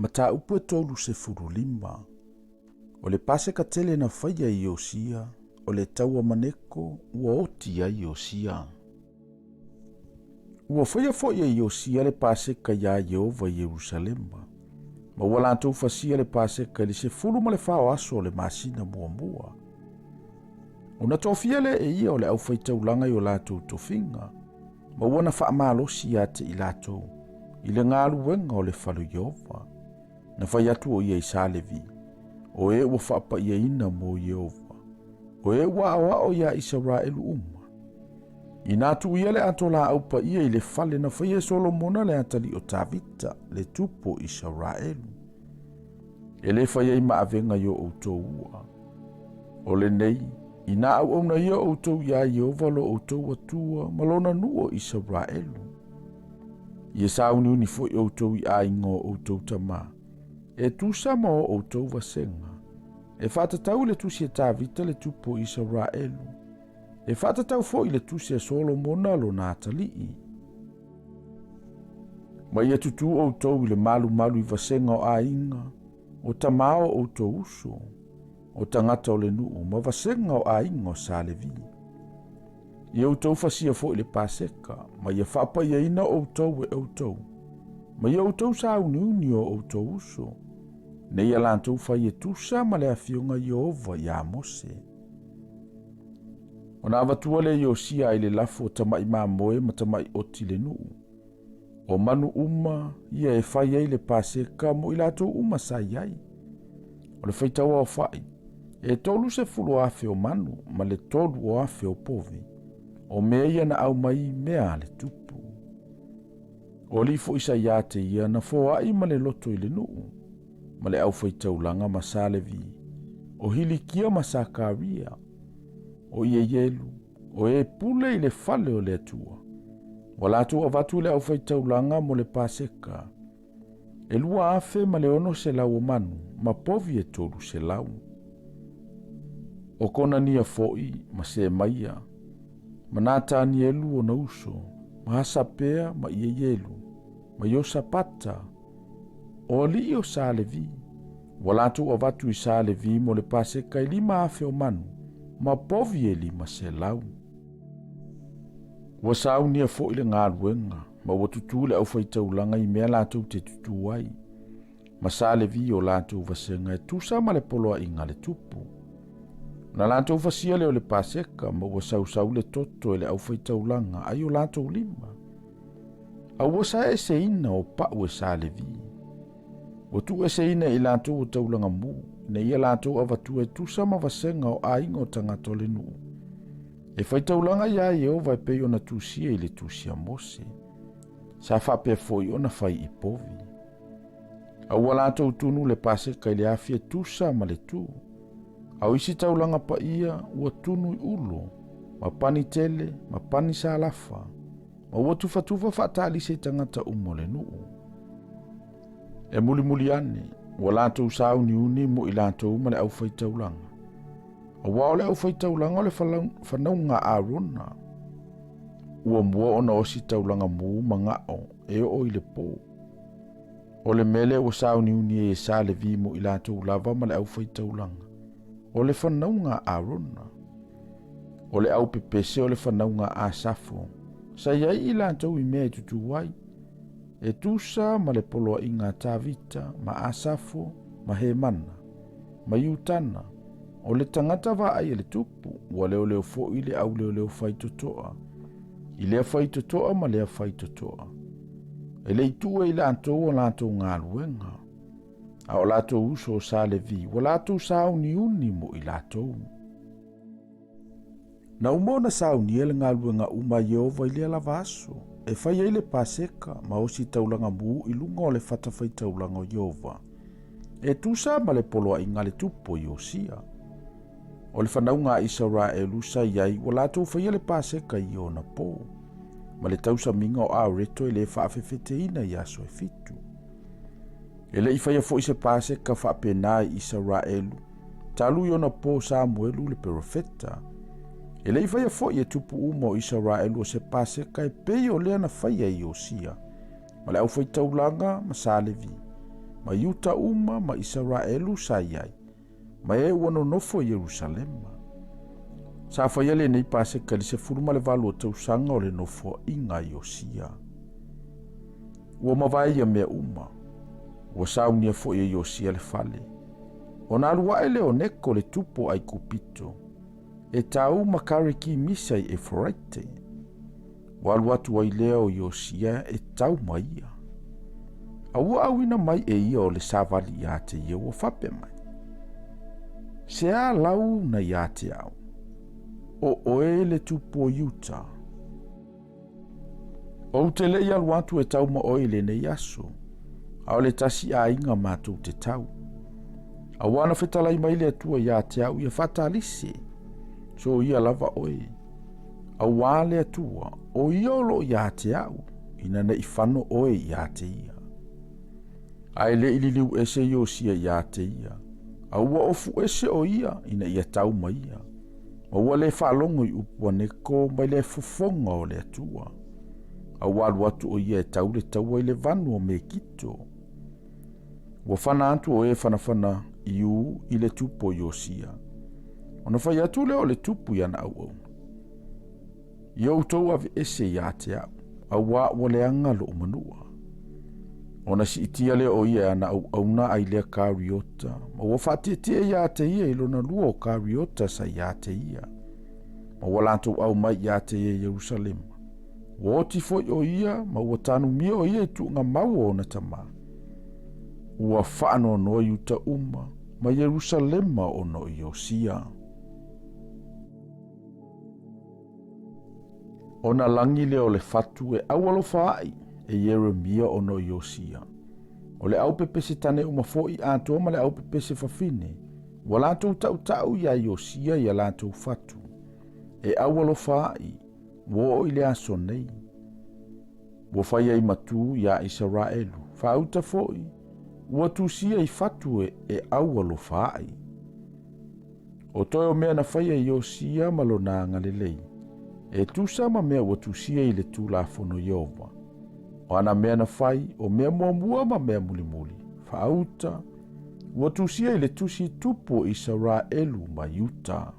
Mataupu e 35. O le Paseka tele na faia i Iosia, o le taua ma Neko ua oti ai Iosia. Ua faia foi e Iosia le Paseka iā Ieova i Ierusalema, ma ua latou fasia le Paseka i le 14 o aso o le masina muamua. Ona tofia lea e ia o le aufaitaulaga i o latou tofiga, ma ua na faamalosi ia te i latou i le galuega o le fale o Ieova. Na fai atu o ia i Sa Levi, o e ua faapaiaina mo Ieova, o e ua aoao iā Isaraelu uma. Inā tuu ia le ato laau paia i le fale na faia e Solomona le atalii o Tavita, le tupu o Isaraelu. E le fai ai ma avega i o outou ua. O lenei, inā auauna ia outou iā Ieova lo outou Atua ma lona nuu o Isaraelu. Ia sauniuni foi outou i aiga o outou tama, e tusa ma o outou vasega, e faatatau i le tusi a Tavita le tupu o Isaraelu, e faatatau foi i le tusi a Solomona lona atalii. Ma ia tutū outou i le malumalu i vasega o aiga, o tama o outou uso, o tagata o le nuu, ma vasega o aiga o Sa Levi. Ia outou fasia foi le Paseka, ma ia faapaiaina outou e outou, ma ia outou sauniuni o outou uso, nei ia latou fai e tusa ma le afioga Ieova iā Mose. Ona avatua lea Iosia ai le lafo o tama'i mamoe ma tama'i oti i le nuu. O manu uma ia e fai ai le Paseka mo i latou uma sa i ai. O le faitau aofa'i, e 30,000 o manu ma le 3,000 o povi. O mea ia na aumai mea a le tupu. O alii foi sa ia te ia na foai ma le loto i le nuu, ma le aufaitaulaga ma Sa Levi, o Hilikia ma Sakaria, o Ieielu, o e pule i le fale o le Atua. Ua latou avatu i le aufaitaulaga mo le Paseka, e 2,600 o manu, ma povi e 300. O Konania foi ma Semaia, ma Natanielu ona uso, ma Hasapea ma Ieielu, ma Iosapata, o alii o Sa Levi. Ua latou avatu i Sa Levi mo le Paseka e 5,000 o manu, ma povi e 500. Ua saunia foi le galuega, ma ua tutū le aufaitaulaga i mea latou te tutū ai, ma Sa Levi o latou vasega e tusa ma le poloaiga a le tupu. Na latou fasia lea o le Paseka, ma ua sausau le toto e le aufaitaulaga ai o latou lima. A ua saeseina o pau e Sa Levi. Ua tuueseina e i latou o taulaga mu, ina ia latou avatua e tusa ma vasega o aiga o tagata o le nuu. E faitaulaga iā Ieova e pei ona tusia i le tusi a Mose. Sa faapea foi ona fai i povi. A ua latou tunu le Paseka i le afi e tusa ma le tu. A o isi taulaga paia ua tunu i ulo, ma pani tele, ma pani salafa, ma ua tufatufa faatalise i tagata uma o le nuu. E mulimuli ane, ua latou sauniuni mo i latou ma le aufaitaulaga. Aua o le aufaitaulaga o le fanauga a Arona. Ua mua ona osi taulaga mu ma gao e oo i le pō. O le mea lea ua sauniuni ai e Sa Levi mo i latou lava ma le aufaitaulaga, o le fanauga a Arona. O le aupepese o le fanauga a Asafo, sa i ai i latou i mea e tutū ai, e tusa ma le poloaiga a Tavita ma Asafo ma Hemana, ma Iutana, o le tagata vaai a le tupu, ua leoleo foi le auleoleo faitotoa, i lea faitotoa ma lea faitotoa. E le i tuu e i latou o latou galuega, a o latou uso o Sa Levi, ua latou sauniuni mo i latou. Na uma ona saunia le galuega uma a Ieova i lea lava aso, e fai ai le Paseka ma osi taulaga mu i luga o le fatafaitaulaga o Ieova, e tusa ma le poloaiga a le tupu o Iosia. O le fanauga a Isaraelu sa i ai ua latou faia le Paseka i ona pō, ma le tausamiga o Aoreto e le faafefeteina i aso e fitu. E le i faia foi se Paseka faapena i Isaraelu, talu i ona pō Samuelu le perofeta. E le i faia foi e tupu uma o Isaraelu o se Paseka e pei o lea na faia e Iosia, ma le aufaitaulaga ma Sa Levi. ma Iuta uma ma Isaraelu sa i ai, ma e ua nonofo i Ierusalema. Sa faia lenei Paseka i le 18 o tausaga o le nofoaiga a Iosia. Ua mavae ia mea uma, ua saunia foi e Iosia le fale. Ona alu ae lea o Neko le tupu o Aikupito, e tau ma Karikimisa i Eforaite. Ua alu atu ai lea o Iosia e tau ma ia. A ua auina mai e ia o le savali iā te ia ua faapea mai, Se a lau na iā te au, o oe le tupu o Iuta. Ou te le i alu atu e tau ma oe i lenei aso, a o le tasi aiga matou te tau. A ua na fetalai mai le Atua iā te au ia faatalise, so ia lava oe. Auā le Atua, o ia o loo iā te au, ina ne i fano oe iā te ia. A e le i liliu ese Iosia iā te ia, a ua ofu ese o ia ina ia tau ma ia, ma ua le faalogo i upu a Neko mai le fofoga o le Atua, a ua alu atu o ia e tau le taua i le vanu o Mekito. Ua fana atu o e fanafana iu i le tupu o Iosia. Ona fai atu lea o le tupu i ana auauna, Ia outou aveese iā te au, auā ua leaga loʻu manua. Ona siitia lea o ia e ana auauna ai lea kariota, ma ua faatietie iā te ia i lona lua o kariota sa iā te ia, ma ua latou au mai iā te ia i Ierusalema. Ua oti foi o ia, ma ua tanumia o ia i tuuga mau o ona tamā. Ua faanoanoa Iuta uma, ma Ierusalema ona o Iosia. Ona lagi lea o le fatu e aualofa ai e Ieremia ona o Iosia. O le aupepese tane uma foi atoa ma le aupepese fafine, ua latou tautau iā Iosia i a latou fatu, e aualofa ai, ua oo i le aso nei. Ua fai ai matū iā Isaraelu, faauta foi, ua tusia i fatu e aualofa ai. O toe o mea na faia e Iosia ma lona agalelei, e tusa ma mea ua tusia i le Tulafono Ieova. O ana mea na fai, o mea muamua ma mea mulimuli, faauta, ua tusia i le tusi tupu o Isaraelu ma Iuta.